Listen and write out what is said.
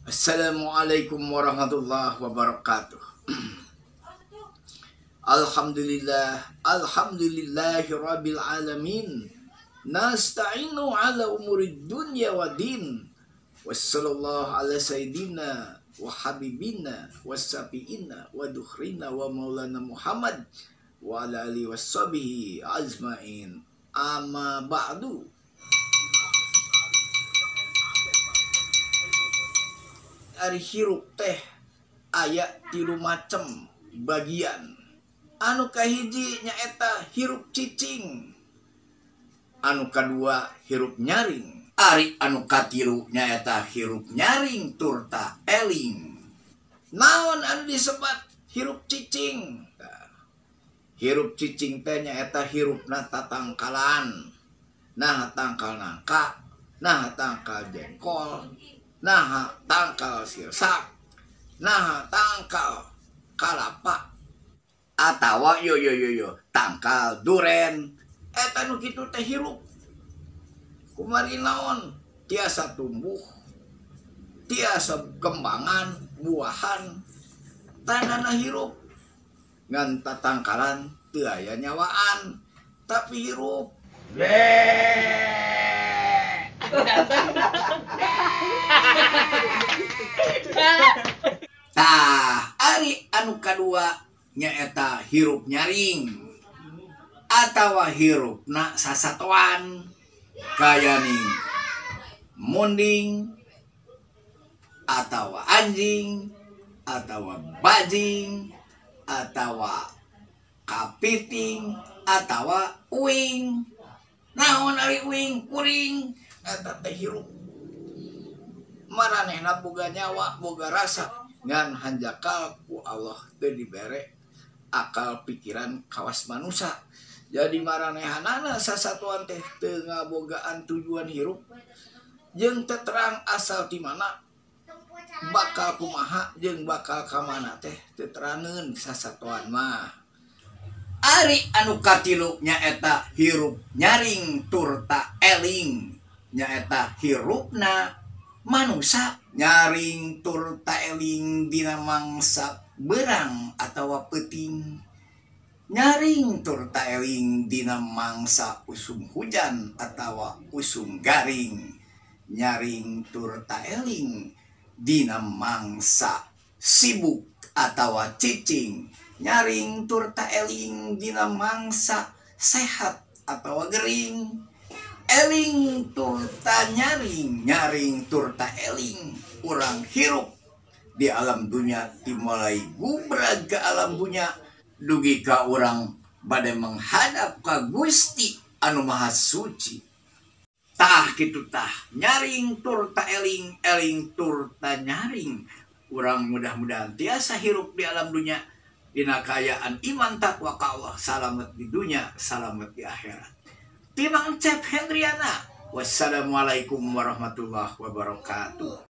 Assalamualaikum warahmatullahi wabarakatuh. Alhamdulillah, alhamdulillahi rabbil alamin. Nasta'inu ala umuri dunya wa din. Wassallallahu ala sayyidina wa habibina wa safiina wa dukhrina wa maulana Muhammad wa ala alihi washabihi ajmain. Amma ba'du. Ari hirup teh aya tilu macem bagian. Anu kahiji nyaeta hirup cicing, anu kadua hirup nyaring, ari anu katilu nyaeta hirup nyaring turta eling. Naon anu disebat hirup cicing? Hirup cicing teh nyaeta hirupna tatangkalan. Nah tangkal nangka, nah tangkal jengkol, nah tangkal sirsak, nah tangkal kalapa, atawa yo yo yo yo tangkal duren. Eta nu kitu teh hirup. Kumari naon? Tiasa tumbuh, tiasa kembangan, buahan, tanana hirup. Ngan tatangkalan teu aya nyawaan, tapi hirup. Tah, ari anu kadua nyaeta hirup nyaring atawa hirupna sasatoan, kayaning munding atawa anjing atawa bajing atawa kapiting atawa uing. Naon ari uing? Kuring. Eta teh hirup. Maranehna boga nyawa, boga rasa, ngan hanjakal ku Allah teu dibere akal pikiran kawas manusia. Jadi maranehanana sasatuan teh teu ngabogaan tujuan hirup jeung teu terang asal ti mana, bakal kumaha jeung bakal ka mana teh teu terangeun sasatuan mah. Ari anu katilu nyaeta hirup nyaring turta eling, nyaeta hirupna manusa nyaring turta eling dina mangsa berang atawa peuting, nyaring turta eling dina mangsa usum hujan atawa usum garing, nyaring turta eling dina mangsa sibuk atawa cicing, nyaring turta eling dina mangsa sehat atawa gering. Eling turta nyaring, nyaring turta eling. Urang hirup di alam dunia dimulai gubrag ke alam dunia dugi ka urang bade menghadap ka Gusti anu Maha Suci. Tah kitu tah, nyaring turta eling, eling turta nyaring. Urang mudah-mudahan tiasa hirup di alam dunia dina kaayaan iman takwa ka Allah, salamet di dunia, salamet di akhirat. Timang Cep Hendriana. Wassalamualaikum warahmatullahi wabarakatuh.